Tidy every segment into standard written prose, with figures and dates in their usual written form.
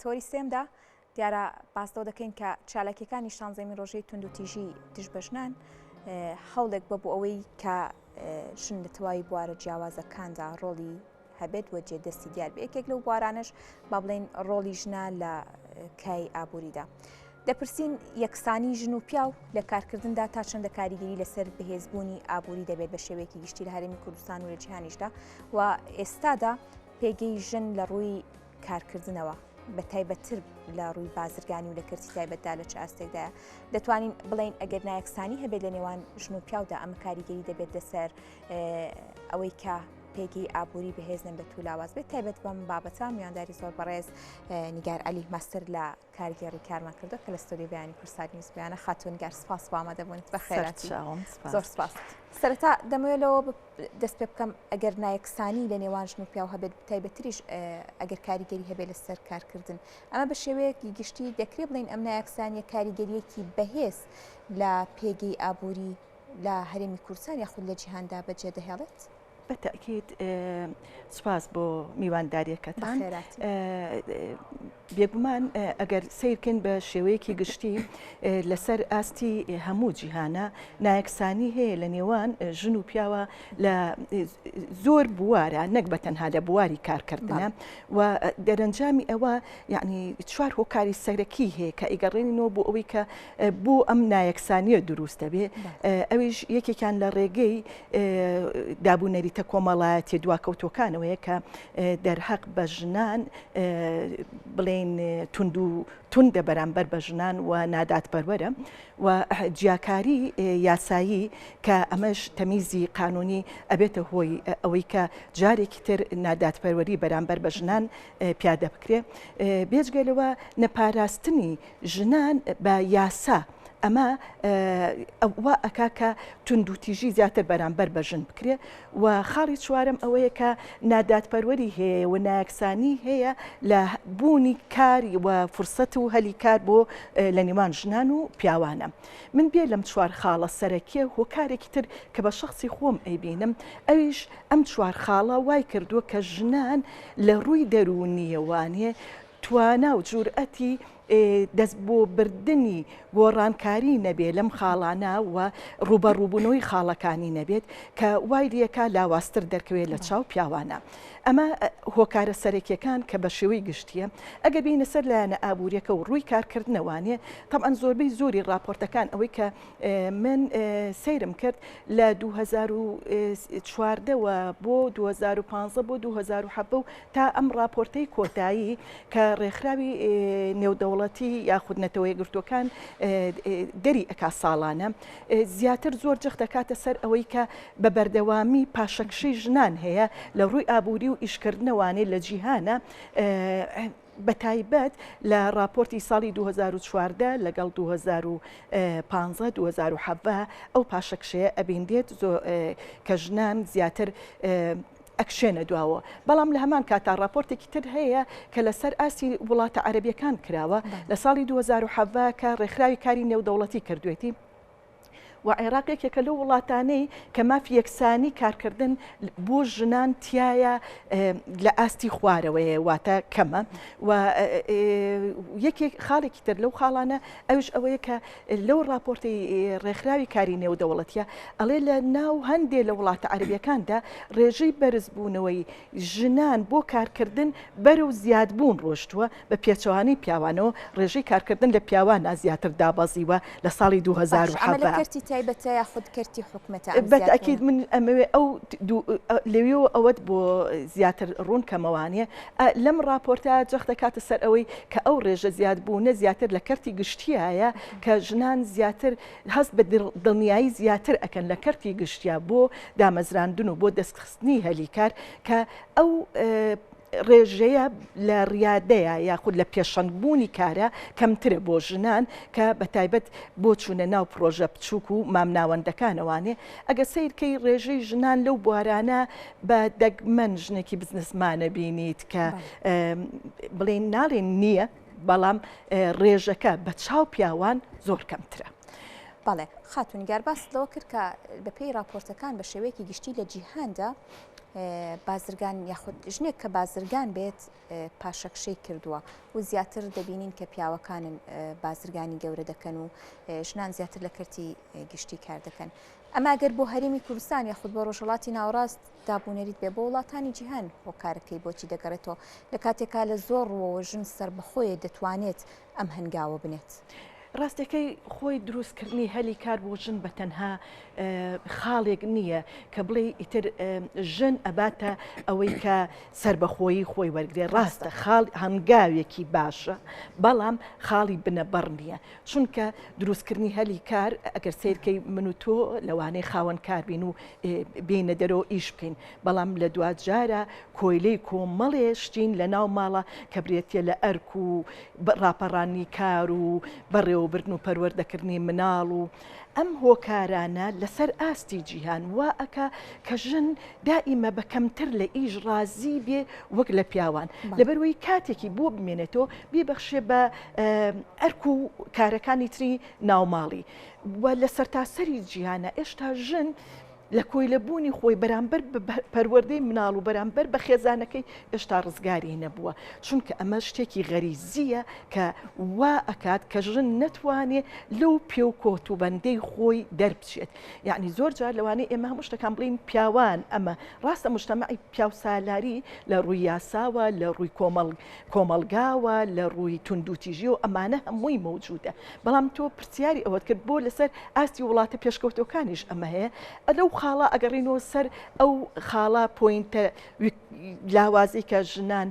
تەوەری سێمدا دیارە باس لەوە دەکەین کە چالاکیەکانی شانزەمین ڕۆژەی توندوتیژی دژ بە ژنان هەوڵێک بە بۆ ئەوەی کە ژن لە تەواوی بوارە جیاوازەکاندا ڕۆڵی هەبێت و جێ دەستی دیار بێ یەکێک لەو بوارانەش با بڵێین ڕۆڵی ژنە لە کای ئابووریدا. دەپرسین یەکسانی ژن و پیاو لە کارکردندا تا چەندە کاریگەری لەسەر بەهێزبوونی ئابووری دەبێت بە شێوەیەکی گشتی لە هەرێمی کوردستان و لە جیهانیشدا و ئێستادا پێگەی ژن لە ڕووی کارکردنەوە بە تایبەتتر لە ڕووی بازرگانی و لە کەرتی تایبەتدا لە چ ئاستێکدایە دەتوانین بڵێین ئەگەر نایەکسانی هەبێت لە نێوان ژن و پیاودا ئەمە کاریگەری دەبێت لەسەر ئەوەی کە پێگەی ئابووری بەهێز نەبێت و لاواز بێت تایبەت بەم بابەتە میوانداری زۆر بەڕێز نیگار عەلی ماستەر لە کارگێڕی کارمان کردو کە لە ستۆدیۆی بەیانی کوردسات نیوز بیانە خاتوون نیگار سپاس بۆ ئامادەبوونت بەخێرهاتی زۆر سپاس سەرەتا دەمەوێت لەوە دەست پێ بکەم ئەگەر نایەکسانی لە نێوان ژن و پیاو هەبێت تایبەتریش ئەگەر کاریگەری هەبێت لەسەر کارکردن ئەمە بە شێوەیەکی گشتی دەکرێت بڵین ئەم نایەکسانیە کاریگەریەکی بەهێز لە پێگەی ئابووری لە هەرێمی کوردستان یاخود لە جیهاندا بەجێ دەهێڵێت؟ بە تەئکید سوپاس بۆ میوانداریەکەتان. بێگومان ئەگەر سەیرکەین بە شێوەیەکی گشتی لەسەر ئاستی هەموو جیهانە نایەکسانی هەیە لە نێوان ژن و پیاوە لە زۆر بوارە نەک بە تەنها لە بواری کارکردنە و دەرەنجامی ئەوە یعنی چوار هۆکاری سەرەکی هەیە کە ئیگەڕێنینەوە بۆ ئەوەی کە بۆ ئەم نایەکسانیە دروست دەبێ ئەویش یەکێکیان لە ڕێگەی دابونەریتە کۆمەڵایەتیە دواکەوتوەکانەوەیە کە دەرهەق بە ژنان بڵێین توند و توندە بەرامبەر بە ژنان و نادادپەروەرە و جیاکاری یاسایی کە ئەمەش تەمیزی قانونی ئەبێتە هۆی ئەوەی کە جارێکی تر نادادپەروەری بەرامبەر بە ژنان پیادە بکرێ بێجگە لەوە نەپاراستنی ژنان بە یاسا ئەمە وا ئەکا کە توندوتیژی زیاتر بەرامبەر بە ژن بکرێ و خاڵی چوارەم ئەوەیە کە نادادپەروەری هەیە و نایەکسانی هەیە لە بوونی کار و فرسەت و هەلی کار بۆ لە نێوان ژنان و پیاوانە. من بێ لەم چوار خاڵە سەرەکیە هۆکارێکی تر کە بە شەخسی خۆم ئەیبینم ئەویش ئەم چوار خاڵە وای کردووە کە ژنان لە ڕووی دەروونیەوانێ توانا و جورئەتی دەست بۆ بردنی گۆڕانکاری نەبێ لەم خاڵانە و ڕووبەڕووبوونەوەی خاڵەکانی نەبێت کە وای لێکا لاوازتر دەرکەوێت لە چاو پیاوانە. ئەمە هۆکارە سەرەکیەکان کە بە شێوەی گشتیە. ئەگەر بێینە سەر لایەنە ئابووریەکە و ڕووی کارکردنەوانێ تەبعەن زۆربەی زۆری ڕاپۆرتەکان ئەوەی کە من سەیرم کرد لە 2014 وە بۆ 2015 بۆ 2017 و تا ئەم ڕاپۆرتەی کۆتایی کە ڕێکخراوی نێودەوڵەتی یاخود نەتەوە یەکگرتووەکان دەری ئەکا ساڵانە زیاتر زۆر جەخت دەکاتە سەر ئەوەی کە بە بەردەوامی پاشەکشەی ژنان هەیە لە ڕووی ئابووری و ئیشکردنەوانێ لە جیهانە بەتایبەت لە ڕاپۆرتی ساڵی 2014 لەگەڵ 2015 2017 ئەو پاشەکشەیە ئەبینرێت کە ژنان زیاتر ئەکشێنە دواوە بەڵام لە هەمان کاتا ڕاپۆرتێکی تر هەیە کە لەسەر ئاستی وڵاتە عەرەبیەکان کراوە لە ساڵی 2017 کە ڕێکخراوی کاری نێودەوڵەتی کردوێتی و عێراق یەکێکە لەو وڵاتانەی کە مافی یەکسانی کارکردن بۆ ژنان تایە لە ئاستی خوارەوەیە واتە کەمە و یەکێک خاڵێکی تر لەو خاڵانە ئەوش ئەوەیە کە لەو ڕاپۆرتەی ڕێکخراوی کاری نێودەوڵەتیە ئەڵێ لە ناو هەندێ لە وڵاتە عەرەبیەکاندا ڕێژەی بەرزبوونەوەی ژنان بۆ کارکردن بەرەو زیادبوون ڕۆشتووە بە پێچەوانەی پیاوانەوە ڕێژەی کارکردن لە پیاوانە زیاتر دابەزیوە لە ساڵی باش ئەمە لە 2017. کەرتی تایبەتە یاخود کەرتی حکومەتە ئەم بە تەئکید زیادبوونە؟ من ئەمەوێ ئەو دوو لەوێوە ئەوەت بۆ زیاتر ڕوون کەمەوانێ لەم ڕاپۆرتە جەخت دەکاتە سەر ئەوەی کە ئەو ڕێژە زیادبوونە زیاتر لە کەرتی گشتیایە کە ژنان زیاتر هەست بە دڵنیایی زیاتر ئەکەن لە کەرتی گشتیا بۆ دامەزراندن و بۆ دەستخستنی هەلی کار کە ئەو ڕێژەیە لە ڕیادەیە یاخود لە پێشەنگبوونی کارە کەمترە بۆ ژنان کە بە تایبەت بۆ چوونە ناو پڕۆژە بچووک و مامناوەندەکانەوانێ ئەگەر سەیرکەی ڕێژەی ژنان لەو بوارانە بە دەگمەن ژنێکی بزنسمانە بینیت کە بڵێین ناڵێن نییە بەڵام ڕێژەکە بە چاو پیاوان زۆر کەمترە. بەڵێ خاتوو نیگار باست لەوە کرد کە بەپێی ڕاپۆرتەکان بە شێوەیەکی گشتی لە جیهاندا بازرگان یاخود ژنێک کە بازرگان بێت پاشەکشەی کردووە و زیاتر دەبینین کە پیاوەکانن بازرگانی گەورە دەکەن و ژنان زیاتر لە کەرتی گشتی کار دەکەن. ئەمە گەر بۆ هەرێمی کوردستان یاخود بۆ ڕۆژهەڵاتی ناوەڕاست دابونەریت بێ بۆ وڵاتانی جیهان هۆکارەکەی بۆچی دەگەڕێتەوە لە کاتێکا لە زۆر ڕووەوە ژن سەربەخۆیە دەتوانێت ئەم هەنگاوە بنێت؟ ڕاستەکەی خۆی دروستکردنی هەلی کار بۆ ژن بە تەنها خاڵێک نییە کە بڵێ ئیتر ژن ئەباتە ئەوەی کە سربەخۆیی خۆی وەرگێ ڕاستە خاڵ هەنگاوێکی باشە بەڵام خاڵی بنەبڕ نییە چونکە دروستکردنی هەلی کار ئەگەر سیرکەی من و تۆ لەوانەیە خاوەن کار بین و بینە دەرەوە ئیش بکەین بەڵام لە دواجارە کۆیلەی کۆمەڵێ شتین لە ناو ماڵە کە برێتیە لە ئەرک و ڕاپەڕانی کار و بەڕێوەبردن و پەروەردەکردنی مناڵ و ئەم هۆکارانە لەسەر ئاستی جیهان وا ئەکا کە ژن دائیمە بە کەمتر لە ئیش ڕازی بێ وەک لە پیاوان لەبەروەی کاتێکی بۆ بمێنێتەوە بیبەخشێ بە ئەرک و کارەکانی تری ناوماڵی و لە سەرتاسەری جیهانە ئێشتا ژن لە کۆیلە بوونی خۆی بەرامبەر بە پەروەردەی مناڵ و بەرامبەر بە خێزانەکەی ئێشتا ڕزگاری نەبووە چونکە ئەمە شتێکی غەریزییە کە وا ئەکات کە ژن نەتوانێ لەو پێ و کۆت و بەندەی خۆی دەربچێت یعنی زۆر جار لەوانەیە ئێمە هەموو شتەکان بڵین پیاوان ئەمە ڕاستە مجتەمەعی پیاوسالاری لە ڕووی یاساوە لە ڕووی کۆمەڵ کۆمەڵگاوە لە ڕووی توندوتیژی و ئەمانە هەمووی مەوجودە بەڵام تۆ پرسیاری ئەوەت کرد بۆ لەسەر ئاستی وڵاتە پێشکەوتوەکانیش ئەمە هەیە لەو خاڵە ئەگەڕینەوە سەر ئەو خاڵە پۆینتە لاوازی کە ژنان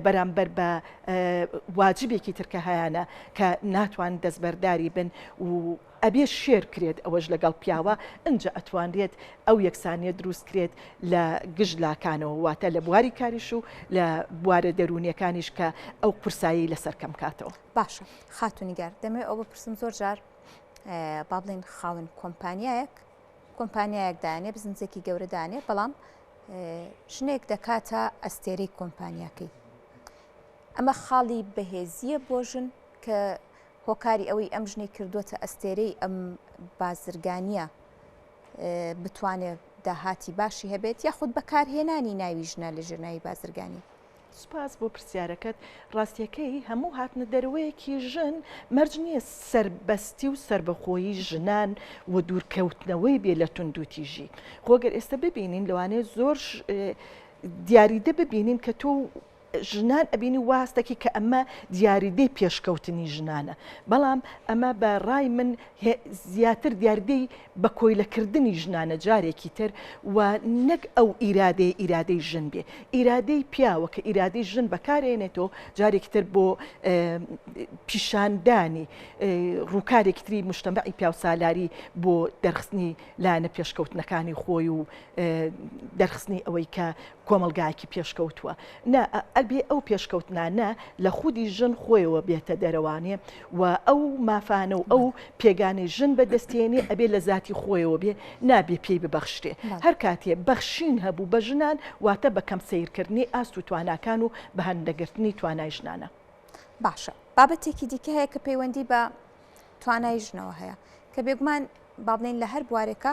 بەرامبەر بە واجبێکی تر کە هەیانە کە ناتوان دەستبەرداری بن و ئەبێ شێر کرێت ئەوەش لەگەڵ پیاوە ئنجا ئەتوانرێت ئەو یەکسانیە دروست کرێت لە گشت لاکانەوە واتە لە بواری کاریش و لە بوارە دەروونیەکانیش کە ئەو قورسایی لەسەر کەم کاتەوە. باشە خاتوو نیگار دەمەوێت ئەوە بپرسم زۆر جار با بڵێین خاوەن کۆمپانیایەک کۆمپانیایەک دانێ بزنسێکی گەورە دانێ بەڵام ژنێک دەکاتە ئەستێرەی کۆمپانیاکەی ئەمە خاڵی بەهێزیە بۆ ژن کە هۆکاری ئەوەی ئەم ژنەی کردووەتە ئەستێرەی ئەم بازرگانییە بتوانێت داهاتی باشی هەبێت یاخود بەکارهێنانی ناوی ژنە لە ژێر ناوی بازرگانی؟ سوپاس بۆ پرسیارەکەت، ڕاستیەکەی هەموو هاتنە دەرەوەیەکی ژن مەرج نییە سەربەستی و سەربەخۆیی ژنان و دوورکەوتنەوەی بێ لە توندوتیژی. خۆ گەر ئێستا ببینین لەوانەیە زۆر دیاریدە ببینین کە تۆ ژنان ئەبینی وا هەستەکی کە ئەمە دیاریدەی پێشکەوتنی ژنانە بەڵام ئەمە بە ڕای من زیاتر دیاردەی بە کۆیلەکردنی ژنانە جارێکی تر و نەک ئەو ئیرادەیە ئیرادەی ژن بێ ئیرادەی پیاوە کە ئیرادەی ژن بەکارێنێتەوە جارێکی تر بۆ پیشاندانی ڕووکارێکی تری مجتەمەعی پیاوسالاری بۆ دەرخستنی لایەنە پێشکەوتنەکانی خۆی و دەرخستنی ئەوەی کە کۆمەڵگایەکی پێشکەوتووە نا ئەبێ ئەو پێشکەوتنانە لە خودی ژن خۆیەوە بێتە دەرەوانێ و ئەو مافانە و ئەو پێگانەی ژن بەدەستێنێ ئەبێ لە زاتی خۆیەوە بێ نابێ پێی ببەخشرێ هەر کاتێ بەخشین هەبوو بە ژنان واتە بە کەم سەیرکردنی ئاست و تواناکان و بە هەندنەگرتنی توانای ژنانە. باشە بابەتێکی دیکە هەیە کە پەیوەندی بە توانای ژنەوە هەیە کە بێگومان با بڵێین لە هەر بوارێکە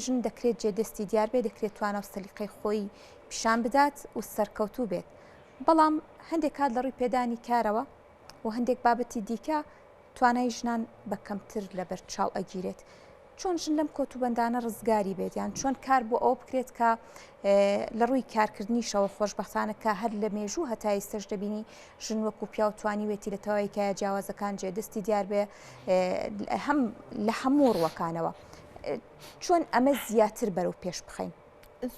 ژن دەکرێت جێدەستی دیار بێت دەکرێت توانا و سەلیقەی خۆی پیشان بدات و سەرکەوتوو بێت بەڵام هەندێک کات لە ڕووی پێدانی کارەوە و هەندێک بابەتی دیکە توانای ژنان بە کەمتر لەبەر چاو ئەگیرێت چۆن ژن لەم کۆتوبەندانە ڕزگاری بێت یان چۆن کار بۆ ئەوە بکرێت کە لە ڕووی کارکردنیشەوە خۆشبەختانە کە هەر لە مێژوو هەتا ئێستەش دەبینی ژن وەکو پیاو توانیوێتی لە تەواوی کایە جیاوازەکان جێ دەستی دیار بێ هەم لە هەموو ڕووەکانەوە چۆن ئەمە زیاتر بەرەو پێش بخەین؟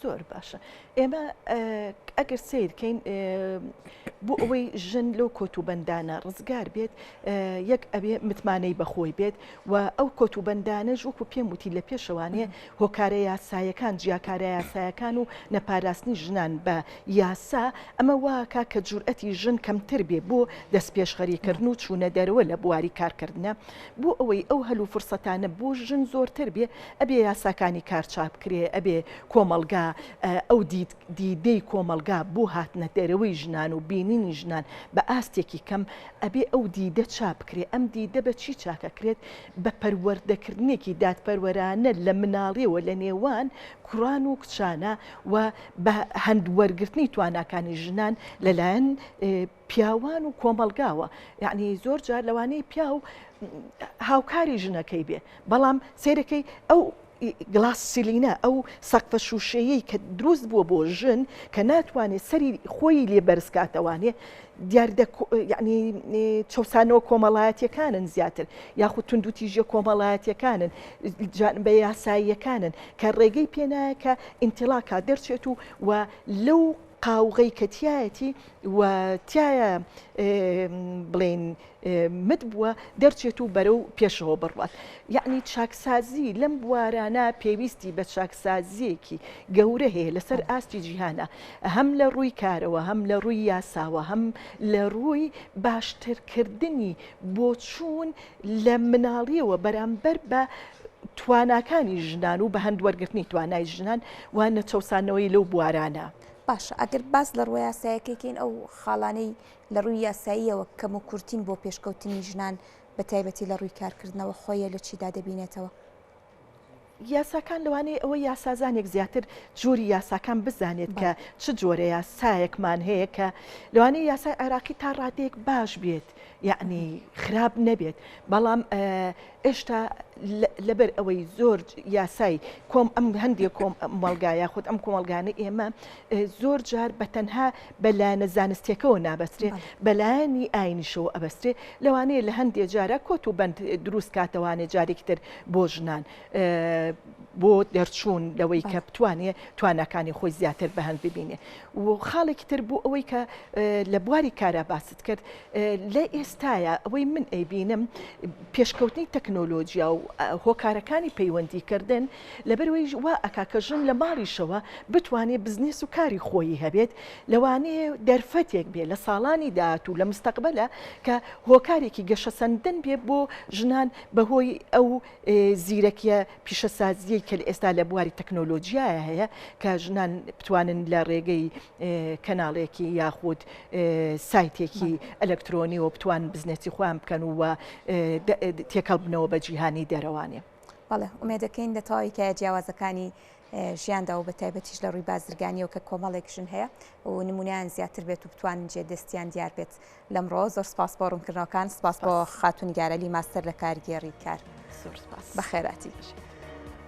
زۆر باشە ئێمە ئەگەر سیرکەین بۆ ئەوەی ژن لەو کۆتوبەندانە ڕزگار بێت یەک ئەبێ متمانەی بەخۆی بێت و ئەو کۆتوبەندانەش وەکو پێم وتی لە پێشەوانێ هۆکارە یاسایەکان جیاکارە یاسایەکان و نەپاراستنی ژنان بە یاسا ئەمە واکا کە جورئەتی ژن کەمتر بێ بۆ دەستپێشخەریکردن و چوونە دەرەوە لە بواری کارکردنە بۆ ئەوەی ئەو هەل و فرسەتانە بۆ ژن زۆرتر بێ ئەبێ یاساکانی کار چاک بکرێ ئەبێ کۆمەڵگا ئەو دیدەی کۆمەڵگا. کۆمەڵگا بۆ هاتنە دەرەوەی ژنان و بینینی ژنان بە ئاستێکی کەم، ئەبێ ئەو دیدە چاک بکرێ، ئەم دیدە بە چی چاک ئەکرێت؟ بە پەروەردەکردنێکی دادپەروەرانە لە مناڵیەوە لە نێوان کوڕان و کچانا و بە هەند وەرگرتنی تواناکانی ژنان لەلایەن پیاوان و کۆمەڵگاوە، یەعنی زۆر جار لەوانەیە پیاو هاوکاری ژنەکەی بێ بەڵام سەیرەکەی ئەو glass ceiling ە، ئەو سەقفە شووشەیەی کە دروست بووە بۆ ژن کە ناتوانێت سەری خۆی لێ بەرز کاتەوانێ دیاردە یعنی چەوسانەوە کۆمەڵایەتیەکانن زیاتر یاخود توندوتیژیە کۆمەڵایەتیەکانن بە یاساییەکانن کە ڕێگەی پێنایە کە ئینتیلاکا دەرچێت و و لەو قاوغەی کە تایەتی و تایە بڵێن مت بووە دەرچێت و بەرەو پێشەوە بڕوات. یەعنی چاکسازی لەم بوارانە پێویستی بە چاکسازییەکی گەورە هەیە لەسەر ئاستی جیهانە هەم لە ڕووی کارەوە هەم لە ڕووی یاساوە هەم لە ڕووی باشترکردنی بۆچوون لە مناڵیەوە بەرامبەر بە تواناکانی ژنان و بە هەند وەرگرتنی توانای ژنان و نەچەوسانەوەی لەو بوارانە. باشە ئەگەر باس لە ڕووە یاسایەکەی کەین ئەو خاڵانەی لە ڕووی یاساییەوە کەموکورتین بۆ پێشکەوتنی ژنان بە تایبەتی لە ڕووی کارکردنەوە خۆی لە چیدا دەبینێتەوە؟ یاساکان لەوانەیە ئەوە یاسازانێک زیاتر جۆری یاساکان بزانێت کە چ جۆرە یاسایەکمان هەیە کە لەوانەیە یاسای عێراقی تا ڕادەیەک باش بێت یەعنی خراپ نەبێت بەڵام ئێشتا لەبەر ئەوەی زۆر یاسای کۆم ئەم هەندێک کۆمەڵگا یاخود ئەم کۆمەڵگانە ئێمە زۆر جار بە تەنها بە لایەنە زانستیەکەوە نابەسترێ بە لایەنی ئاینیشەوە ئەبەسترێ لەوانەیە لە هەندێ جارە کۆت و بەند دروست کاتەوانێ جارێکی تر بۆ ژنان بۆ دەرچوون لەوەی کە بتوانێ تواناکانی خۆی زیاتر بەهەند ببینێ و خاڵێکی تر بۆ ئەوەی کە لە بواری کارا باست کرد لە ئێستایا ئەوەی من ئەیبینم پێشکەوتنی تەکنۆلۆجیا و هۆکارەکانی پەیوەندی کردن لەبەرئەوەی وا ئەکا کە ژن لە ماڵیشەوە بتوانێ بزنێس و کاری خۆیی هەبێت لەوانەیە دەرفەتێک بێ لە ساڵانی داهاتوو لە مستەقبەلە کە هۆکارێکی گەشەسەندن بێ بۆ ژنان بەهۆی ئەو زیرەکیە پیشەسازیەی کە ئێستا لە بواری تەکنۆلۆجیایە هەیە کە ژنان بتوانن لە ڕێگەی کەناڵێکی یاخود سایتێکی ئەلکترۆنیەوە بتوان بزنێسی خۆیان بکەن و تێکەڵ بنەوە بە جیهانی دەرەوانێ. بەڵێ ئومێدەکەین لە تەواوی کایە جیاوازەکانی ژیاندا و بە تایبەتیش لە ڕووی بازرگانیەوە کە کۆمەڵێک ژن هەیە و نمونیان زیاتر بێت و بتوانن جێ دەستیان دیار بێت لەمڕۆ زۆر سپاس بۆ ڕوونکردنەوەکان سپاس بۆ خاتون گارەلی ماستەر لە کارگێڕی کار زۆر سپاس بەخێراتی.